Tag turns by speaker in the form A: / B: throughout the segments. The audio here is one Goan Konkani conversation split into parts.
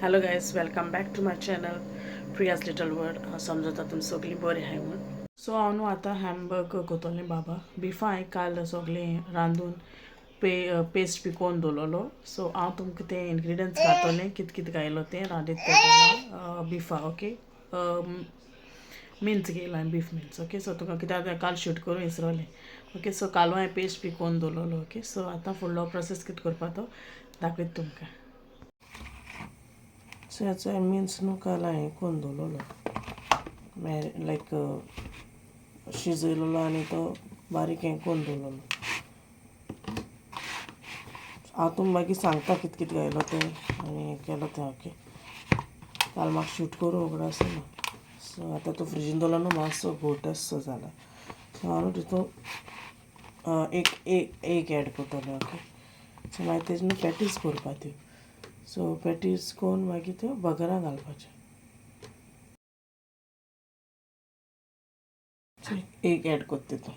A: Hello guys, welcome back to my channel Priya's little world. हांव समजता तुमी सगळीं बरीं आहाय म्हूण. सो हांव न्हू आतां हॅमबर्गर कोतोलें बाबा. बिफां हांवें काल सगळें रांदून पेस्ट बी कोन्न दवरलेलो. सो हांव तुमकां तें इन्ग्रिडियंट्स घातोलें, कित कित घायलो तें रांदीत तेन्ना बिफा. ओके, मिन्स घेयला हांवें, बीफ मिन्स. ओके, सो तुका कित्याक काल शूट करूं विसरोलें. ओके, सो कालू हांवें पेस्ट बी कोन्न दवरलेलो. ओके, सो आतां फुडलो प्रोसेस कितें करपा तो दाखयता तुमकां. सो हेचो मिन्स न्हू काल हांवें कोन्न दवरलेलो, लायक शिजयलेलो आनी तो बारीक हें कोन्न दवरलेलो. हांव तुमकां मागीर सांगता कित कित घायलो तें आनी केलो तें. ओके, काल म्हाका शूट करूं उगडास ना. सो आतां तो फ्रिजीन दवरलो न्हू मातसो घोटसो जाला. सो हांव तितून एक एग एड करतलें. ओके, सो मागीर तेजे न्हू पॅटीस करपा त्यो. सो पॅटीस करून मागीर त्यो बर्गरां घालपाच्यो. एग एड कोत्ता तितून.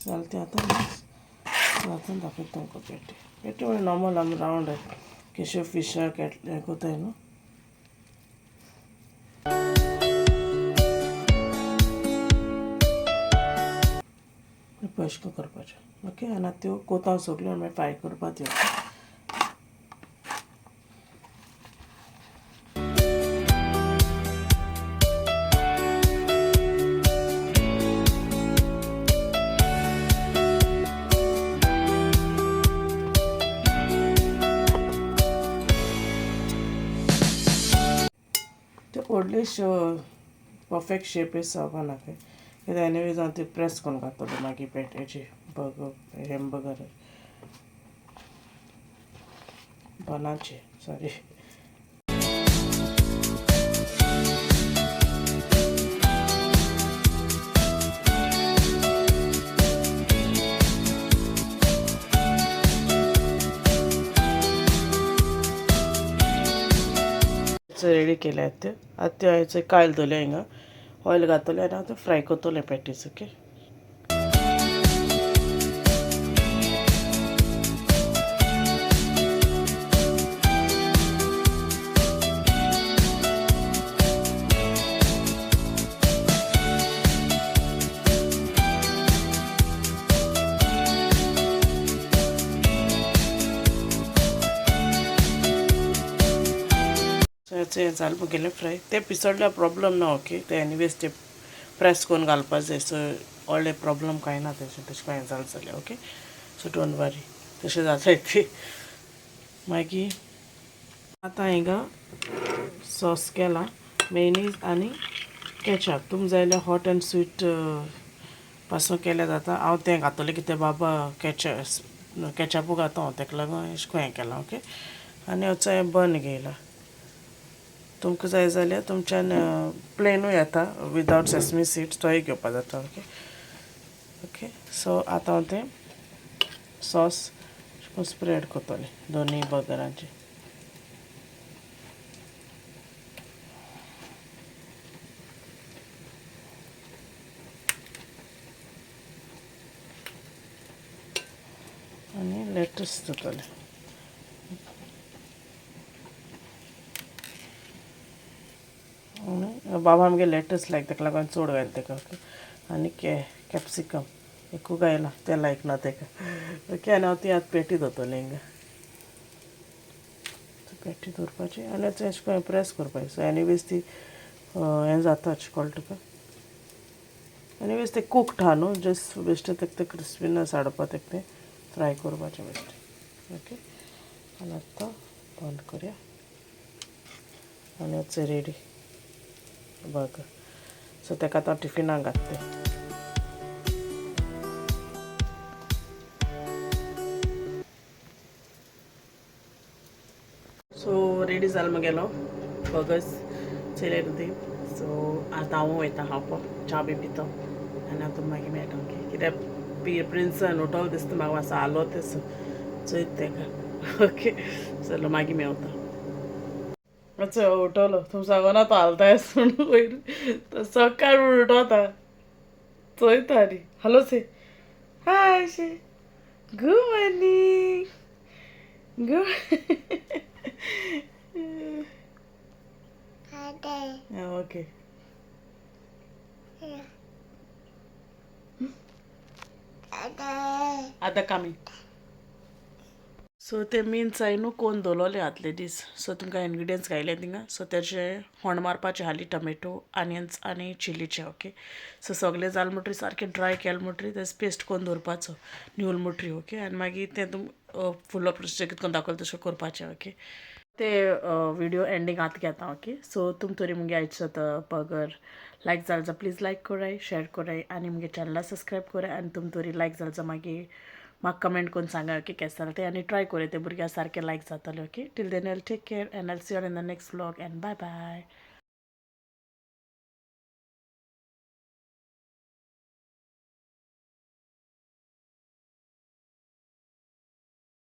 A: जालें तें आतां. सो आतां दाखयता तुमकां पेटी. पेटी म्हणजे नॉर्मल आमी रावंड कश्यो फिशाक हें कोताय न्हू पयशे करपाच्यो. ओके, आनी आतां त्यो कोता सगल्यो मागीर फ्राय करपा त्यो. त्यो व्हडलेश्यो परफेक्ट शेप जावपा नाका, कित्याक एनिवेज हांव ती प्रेस करून घातलो मागीर पेटेची बर्गर हॅमबर्गर बनाचे, सॉरी. रेडी केले ते. आतां ते हांवें कायल दवरलें हिंगा, ऑयल घातलें आनी आतां फ्राय करतलें पॅटीस. ओके, हें जालें म्हगेलें फ्राय. तें पिसडल्यार प्रॉब्लम ना. ओके, ते एनिवेज ते प्रेस करून घालपा जाय. सो व्हडलें प्रॉब्लम कांय ना तेजें, तशें कांय जालें जाल्यार. ओके, सो don't वरी, तशें जाता ती. मागीर आतां हिंगा सॉस केला, मेयनीज आनी केचप. तुमकां जाय जाल्यार हॉट एंड स्वीट पासून केल्यार जाता. हांव तें घातलें कितें बाबा केचपूय घाता हांव, तेका लागून अशें करून हें केलां. ओके, आनी हांवें बन घेयला. तुमकां जाय जाल्यार तुमच्यान प्लेनूय येता विदावट सेसमी सीड्स, तोय घेवपा जाता. ओके, ओके, सो आतां हांव तें सॉस स्प्रेड करतलें दोनूय बर्गरांचेर. आनी लेटस जातलें. बाबा आमगे लेटस लायक, तेका लागून चड घायल तेका. ओके, आनी कॅप्सिकम एकू घायला, तें लायक ना तेका. ओके, आनी हांव ती आतां पेटी दवरतलें हिंगा. पेटी दवरपाची आनी अशें करून प्रेस करपाची. सो एनिवेज ती हें जाताच, कळटा तुका. एनिवेज ते कुक्ड आहा न्हू, जस्ट बेश्टें तेका तें क्रिस्पीनस हाडपा तेका तें फ्राय करपाचें बेश्टें. ओके, आनी आतां बंद करया आनी it's ready burger. So तेका आतां टिफिनाक घातलें. सो रेडी जालो म्हगेलो बर्गर्स चेयले ती. सो आतां हांव वयता खावपाक, च्या बी पितो आनी आतां मागीर मेळटा. ओके, कित्याक पी प्रिन्सन उठोलो दिसता म्हाका, मातसो आलो तेसो चोयत तेका. ओके, चलो मागीर मेवता. मातसो उठोलो, तुम सांगोना तो हालताय म्हणून वयर, तो सकाळ उठोता चोयता न्ही. हॅलो से, हाय शे, good morning, good. Okay, आतां कामी. सो ते मिन्स हांवें न्हू कोन्न दवरलोले आदले दीस. सो तुमकां इन्ग्रिडियंट्स घायले थिंगा. सो तेजे होण मारपाचे हाली टमेटो, आनियन्स आनी चिलीचे. ओके, सो सगळें जालें म्हणटरी सारकें ड्राय केलें म्हणटरी तेजो पेस्ट कोन्न दवरपाचो न्यूल म्हणटरी. ओके, आनी मागीर तें तुम फुडलो प्रोसिजर कितें करून दाखयलें तशें करपाचें. ओके, ते विडियो एंडींग आतां घेता. ओके, सो तुम तरी मुगे आयचो बगर लायक जालें जाल्यार प्लीज लायक कराय, शेअर कराय आनी मुगे चॅनला सबस्क्रायब कराय. आनी तुम तरी लायक जालें जाल्यार मागीर म्हाका कमेंट करून सांगा, ओके, केशें जालें तें. आनी ट्राय कोरूं, ते भुरग्यां सारकें लायक जातलें. Okay, till then I'll take care and I'll see you in the next vlog and bye bye.